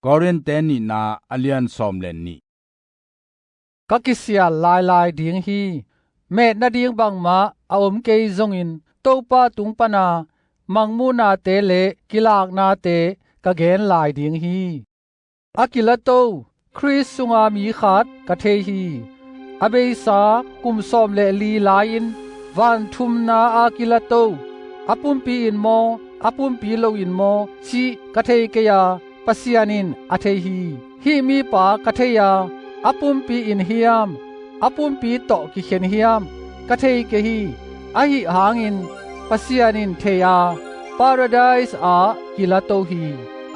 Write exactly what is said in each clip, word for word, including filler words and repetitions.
Korinth nihna a lian sawm le nih. Ka kisial lailai ding hi. Met nading bangmah a om kei zongin Topa tung pana mangmuhnate le kilaknate ka gen lai ding hi. A kilato Khrist sunga mi khat ka thei hi. A beisa kum sawm le li lai-in van thumna a kilato, a pumpi in maw, a pumpi lo in maw cih ka thei kei a, Pasian in a thei hi. Hih mipa ka thei a, a pumpi in hiam, a pumpi tawh kikhen hiam ka thei kei hi. Ahi hangin Pasian in thei a, Paradise ah kilato hi.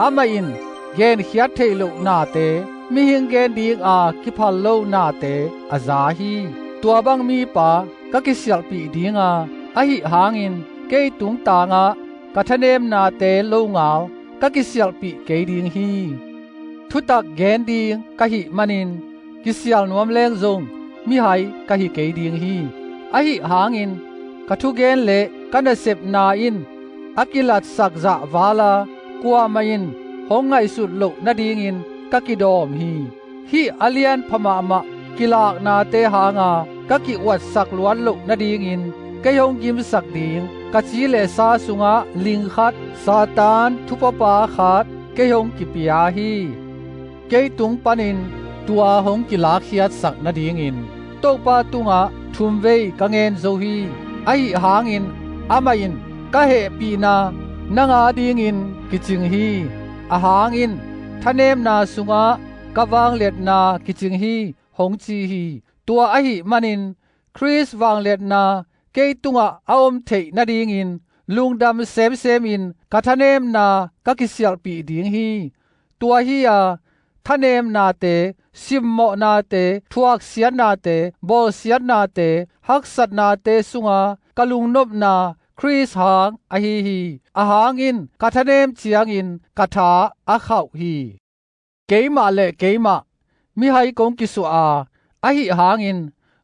Amah in genkhiat theih loh nate, mihing gen dinga kiphal lo nate a za hi. Tua bang mipa ka kisialhpih dinga, ahi hangin kei tungtangah ka thanemnate longal ka kisialhpih kei ding hi. Thutak gen ding ka hih manin kisial nuam leng zong mihai ka hi kei ding hi. Ahi hangin ka thugen le ka nasepna in a kilatsak zah vala kuamah in hong ngaihsut loh nadingin ka kidawm hi. Hih a lianpha mahmah kilaknate hanga ka ki-uatsak luat loh nadingin kei hong gimsak ding ka ci le sa sungah ling khat, Satan thupapa khat kei hong kipia hi. Kei tung panin tua hong kilakkhiatsak nadingin Topa tungah thumvei ka ngen zo hi. Ahi hangin amah in, ka hehpihna nang adingin kicing hi. Ahang in thanemna sungah ka vangliatna kicing hi, hong ci hi. Tua ahih manin Khrist vangliatna kei tungah a om theih nadingin lungdam semsemin ka thanemna ka kisialhpih ding hi. Tua hi-a thanemnate, simmawhnate, thuaksiatnate, bawlsiatnate, haksatnate sunga ka lungnopna Khrist hang ahi hi. Ahang in ka thanem ciangin ka tha a khauh hi. Keimah le keimah mihai kong kisuah a, ahi hangin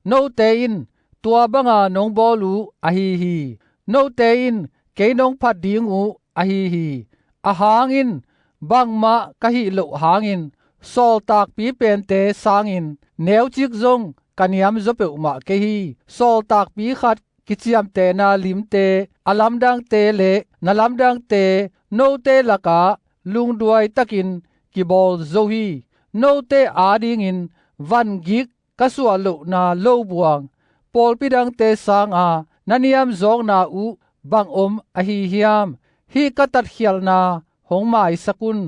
note in tua banga nong bawl uh ahi hi. Note in kei nong phat ding uh ahi hi. Ahang in bangmah ka hih loh hangin sawltakpi pente sangin neucik zong ka niam zaw peuhmah kei hi. Sawltakpi khat kiciamtehna limte a lamdangte le na lamdangte note lakah lungduai takin kibawl zo hi. Note adingin vangik ka suah lohna lobuang pawlpi dangte sanga na niamzawkna uh bang om ahi hiam? Hih ka tatkhialhna hong maisak un.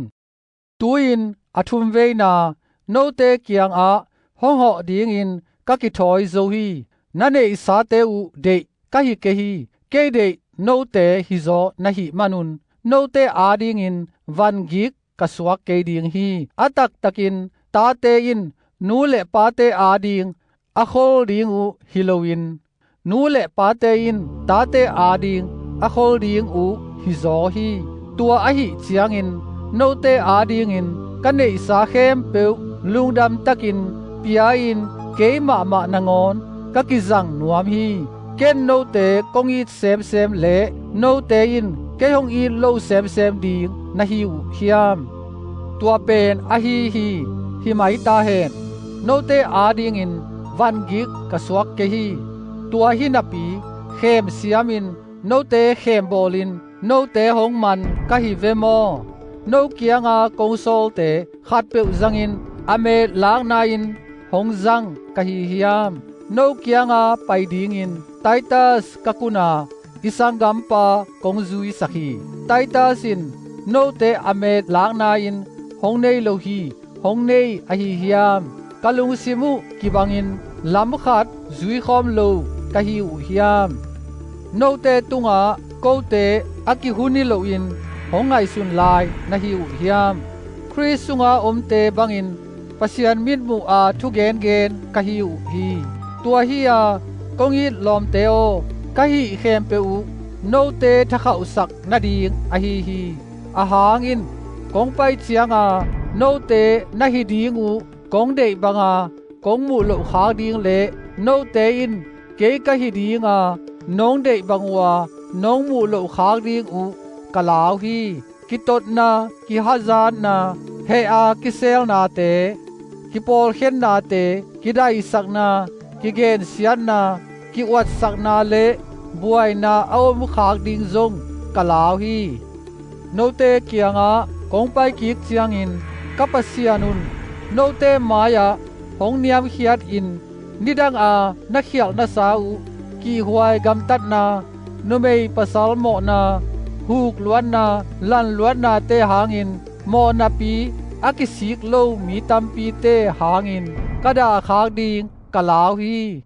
Tu-in a thumveina note kiangah hong hawh dingin ka kithawi zo hi. Na neihsate uh deih ka hi kei hi. Kei deih note hizaw na hih manun note adingin vangik ka suak kei ding hi. A taktakin tate in nu le pate ading a khol ding uh hi loin nu le pate in tate ading a khol ding uh hizaw hi. Tua ahih ciangin note adingin ka neihsa khempeuh lungdam takin pia-in kei mahmah nangawn ka kizang nuam hi. Ken note kong it semsem le note in kei hong it lo semsem ding na hi uh hiam? Tua pen ahi hi. Hi mai ta hen. Note adingin vangik ka suak kei hi. Tua hi napi khem siamin note khem bawlin note hong man ka hi ve maw? No kianga kong sawlte khatpeuh zangin a met lakna-in hong zang ka hi hiam? No kianga pai dingin Titus ka kuna i sanggampa kong zuisak hi. Titus in note a met lakna-in hong nei lo hi. Hong nei ahi hiam? Ka lungsim uh kibangin lam khat zuikhawm lo ka hi uh hiam? Note tungah kote a kihun hi loin hong ngaihsun lai na hi uh hiam? Khrist sunga omte bangin Pasian mitmuh a thugengen ka hi uh hi. Tua hi-a kong it lawmte aw, ka hih khempeuh uh note thakhauhsak nading ahi hi. Ahang in kong pai cianga note na hi ding uh kong deih banga kong muh loh khak ding le note in kei ka hi dinga nong deih bang uh a nong muh loh khak ding uh ka lau hi. kitotna, kihazatna, heh-a kiselnate, kipawlkhennate, kidaihsakna, kigensiatna, ki-uatsakna le buaina a omkhak ding zong ka lau hi. Note kiangah kong paikik ciangin ka Pasian un note mai-ah hong niamkhiatin nidanga na khialh nasa uh kihhuai gamtatna, numei pasal mawhna, hukluatna, lanluatnate hangin mawhnapi a kisik lo mi tampite hangin ka dahkhak ding ka lau hi.